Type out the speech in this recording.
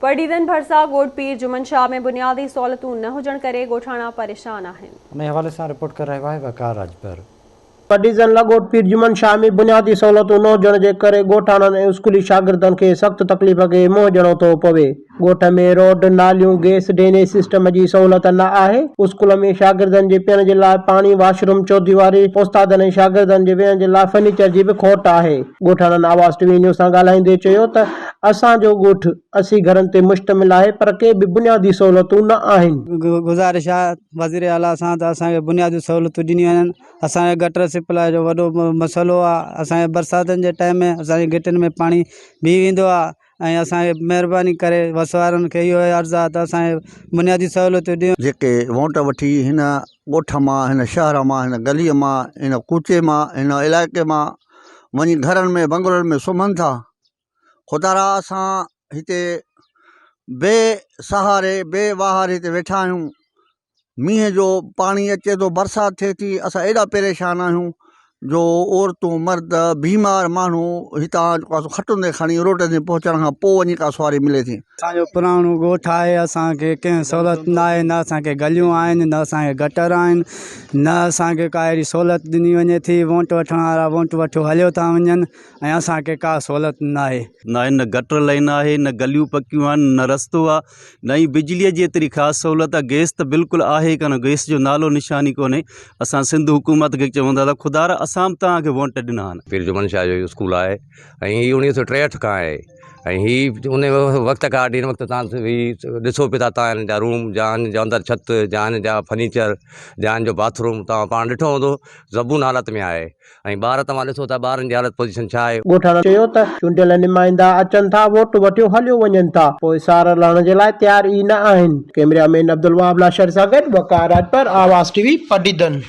پڊعيدن ڀرسان ڳوٺ پير جمن شاهه ۾ بنيادي سهولتون نه هجڻ ڪري ڳوٺاڻا پريشان آهن. انهي حوالي سان رپورٽ ڪري رهيو آهي وقار راڄپر. پڊعيدن لڳ ڳوٺ پير جمن شاهه ۾ بنيادي سهولتون نه هجڻ جي ڪري ڳوٺاڻن ۽ اسڪولي شاگردن کي سخت تڪليف کي منهن ڏيڻو ٿو پوي. ڳوٺ ۾ روڊ، ناليون، گئس، ڊرينيج سسٽم جي سهولت نه آهي. اسڪول ۾ شاگردن جي پيئڻ جي لاء پاڻي، واش روم، چوديواري، استادن ۽ شاگردن جي ويهڻ جي لاء فرنيچر جي به کوٽ آهي. ڳوٺاڻن آواز ٽي وي نيوز سان ڳالهائيندي چيو ته اسان جو ڳوٺ 80 گهرن تي مشتمل آهي پر ڪي به بنيادي سهولتون نه آهن. گذارش آهي وزير اعليٰ سان ته اسان کي بنيادي سهولتون ڏنيون وڃن اسان کي گٽر سپلاء جو وڏو مسئلو آهي اسان کي برساتن جي ٽائيم ۾ اسان جي گٽرن ۾ پاڻي بيهي ويندو آهي ۽ اسان کي مهرباني ڪري وس وارن کي اهو عرض آهي ته اسان کي بنيادي سهولتون ڏيو. جيڪي ووٽ وٺي هن ڳوٺ مان هن شهر مان هن گليء مان هن ڪوچي مان هن علائقي مان وڃي گهرن ۾ بنگلن ۾ سمهن ٿا خدارا اسان هتي بي سهاري بي واهر هتي ويٺا آهيون مينهن جو پاڻي اچي ٿو برسات ٿئي ٿي اسان ايڏا پريشان آهيون جو عورتون مرد بيمار ماڻهو هتان جيڪو آهي سو کٽن تي کڻي روڊ تي پهچڻ کان پوء وڃي ڪا سواري ملي ٿي. اسان جو پراڻو ڳوٺ آهي اسان کي ڪنهن سهولت نه آهي نه اسان کي گليون آهن نه اسان کي گٽر آهن نه اسان کي ڪا اهڙي سهولت ڏني وڃي ٿي ووٽ وٺڻ وارا ووٽ وٺيو هليو ٿا وڃن ۽ اسان کي ڪا سهولت نه آهي. نه گٽر لائن آهي نه گليون پڪيون آهن نه رستو آهي نه ئي بجليء جي ايتري خاص سهولت آهي گئس ته بلڪل آهي ئي ڪانه گئس جو نالو نشان ئي ڪونهي اسان سنڌ حڪومت کي چون ٿا ته خدارا اسان به توهان کي ووٽ ڏنا آهن. پير جمن شاهه جو اسڪول آهي ۽ هي اڻويهه سو 63 کان آهي ۽ هي ان وقت کان وٺي هن وقت تان هي ڏسو پيا ٿا تان هن جا روم جا هن جا اندر ڇت جا هن جا فرنيچر جا هن جو باٿ روم توهان پاڻ ڏٺو هوندو زبون حالت ۾ آهي ۽ ٻار توهان ڏسو ٿا ٻارن جي حالت پوزيشن ڇا آهي. ڳوٺاڻن چيو ته چونڊيل نمائندا اچن ٿا ووٽ وٺيو هليو وڃن ٿا پوء سار لهڻ جي لاء تيار ئي نه آهن. ڪئميرا مين عبدالوهاب لاشاري سان گڏ وقار راڄپر، آواز ٽي وي، پڊعيدن.